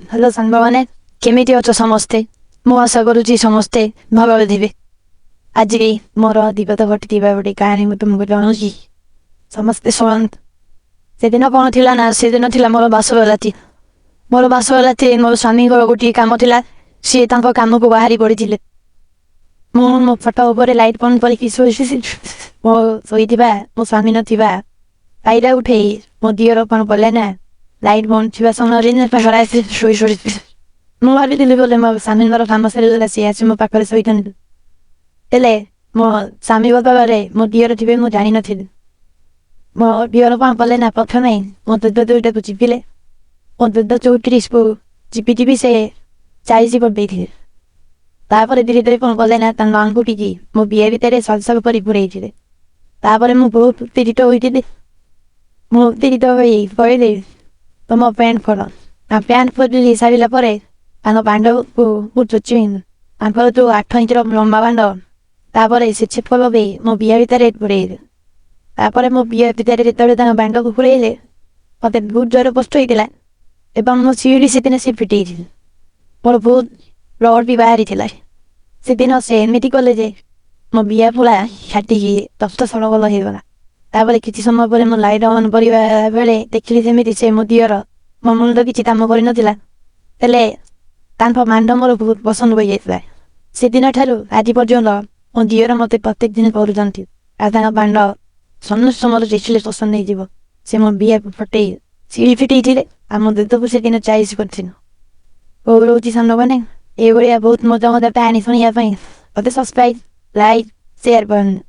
Hello ସାଙ୍ଗମାନେ, କେମିତି ଅଛ ସମସ୍ତେ? ମୁଁ ଆଶା କରୁଛି ସମସ୍ତେ ଭଲରେ ଥିବେ। ଆଜି ମୋର ଦିବତ ଘଟିଥିବା ଗୋଟେ କାହାଣୀ ମୁଁ ତୁମକୁ ଜଣାଉଛି, ସମସ୍ତେ ଶୁଣନ୍ତୁ। ସେଦିନ କ'ଣ ଥିଲା ନା, ସେଦିନ ଥିଲା ମୋର ବାସର ରାତି। ମୋର ବାସର ରାତି, ମୋର ସ୍ୱାମୀଙ୍କର ଗୋଟିଏ କାମ ଥିଲା, ସିଏ ତାଙ୍କ କାମକୁ ବାହାରି ପଡ଼ିଥିଲେ। ମୁଁ ମୋ ଖଟ ଉପରେ ଲାଇଟ୍ ବନ୍ଦ କରିକି ଶୋଇ, ମୋ ଶୋଇଥିବା ମୋ ସ୍ୱାମୀ ନଥିବା ପାଇଲା ଉଠେଇ ମୋ ଦିଅର କ'ଣ କଲେ ନା, ଲାଇଟ୍ ବନ୍ଦ ଥିବା ସମୟରେ ଶୋଇ ଶୋଇ, ମୁଁ ଭାବିଥିଲି ବୋଲେ ମୋ ସ୍ୱାମୀଙ୍କର କାମ ସରିଗଲା, ସିଏ ଆସି ମୋ ପାଖରେ ଶୋଇଥାନ୍ତି। ହେଲେ ମୋ ସ୍ୱାମୀ ବଦଳରେ ମୋ ଦିଅର ଥିବେ ମୁଁ ଜାଣିନଥିଲି। ମୋ ଦିଅର କ'ଣ କଲେ ନା, ପ୍ରଥମେ ମୋ ଦୁଧ ଦୁଇଟାକୁ ଚିପିଲେ। ମୋ ଦୁଧ 34କୁ ଚିପି ଚିପି ସେ 40 କରିଦେଇଥିଲେ। ତାପରେ ଧୀରେ ଧୀରେ କ'ଣ କଲେ ନା, ତାଙ୍କ ଆଙ୍ଗୁଠିକି ମୋ ବିଆ ଭିତରେ ସଲସଲ କରି ପୁରେଇଥିଲେ। ତାପରେ ମୁଁ ବହୁତ ଉତ୍ତେଜିତ ହୋଇଥିଲି। ମୁଁ ଉତ୍ତେଜିତ ହୋଇ କହିଲି, "ତୁମ ପ୍ୟାଣ୍ଟ ଖୋଲ।" ପ୍ୟାଣ୍ଟ ଖୋଲି ସାରିଲା ପରେ ତାଙ୍କ ବାଣ୍ଡକୁ ମୁଁ ଚୁଚୁମିଲି। ତାଙ୍କର ଯୋଉ 8 ଇଞ୍ଚର ଲମ୍ବା ବାଣ୍ଡ, ତାପରେ ସେ ଛେପ ଲଗେଇ ମୋ ବିଆ ଭିତରେ ପୁରେଇଲେ। ତାପରେ ମୋ ବିଆ ଭିତରେ ଯେତେବେଳେ ତାଙ୍କ ବାଣ୍ଡକୁ ପୁରେଇଲେ, ମତେ ବହୁତ ଜୋର କଷ୍ଟ ହେଇଥିଲା ଏବଂ ମୋ ଶିଉଳି ସେଦିନ ସେ ଫିଟେଇଥିଲେ। ମୋର ବହୁତ ବ୍ଲଡ଼ ବି ବାହାରିଥିଲା। ସେଦିନ ସେ ଏମିତି କଲେ ଯେ ମୋ ବିଆ ପୁରା ଫାଟିକି ରକ୍ତ ସଳବଳ ହେଇଗଲା। ତାପରେ କିଛି ସମୟ ପରେ ମୁଁ ଲାଇଟ୍ ଅନ୍ କରିବା ବେଳେ ଦେଖିଲି ଯେମିତି ସେ ମୋ ଦିଅର, ମୋ ମୁଣ୍ଡ କିଛି କାମ କରିନଥିଲା, ହେଲେ ତାଙ୍କ ବାଣ୍ଡ ମୋର ବହୁତ ପସନ୍ଦ ହୋଇଯାଇଥିଲା। ସେଦିନ ଠାରୁ ଆଜି ପର୍ଯ୍ୟନ୍ତ ମୋ ଦିଅର ମୋତେ ପ୍ରତ୍ୟେକ ଦିନ କରୁଛନ୍ତି ଆଉ ତାଙ୍କ ବାଣ୍ଡ ସମସ୍ତ ମୋର ଦେଖିଲେ ପସନ୍ଦ ହେଇଯିବ। ସେ ମୋ ବିଆକୁ ଫଟେଇ ଶିଉଳି ଫିଟେଇଥିଲେ ଆଉ ମୋ ଦୁଧକୁ ସେଦିନ 40 କରିଥିଲେ। ହଉ, ରହୁଛି ସାଙ୍ଗମାନେ। ଏଇଭଳିଆ ବହୁତ ମଜା ମଜା କାହାଣୀ ଶୁଣିବା ପାଇଁ ମୋତେ ସବସ୍କ୍ରାଇବ୍, ଲାଇକ୍, ସେୟାର କରନ୍ତୁ।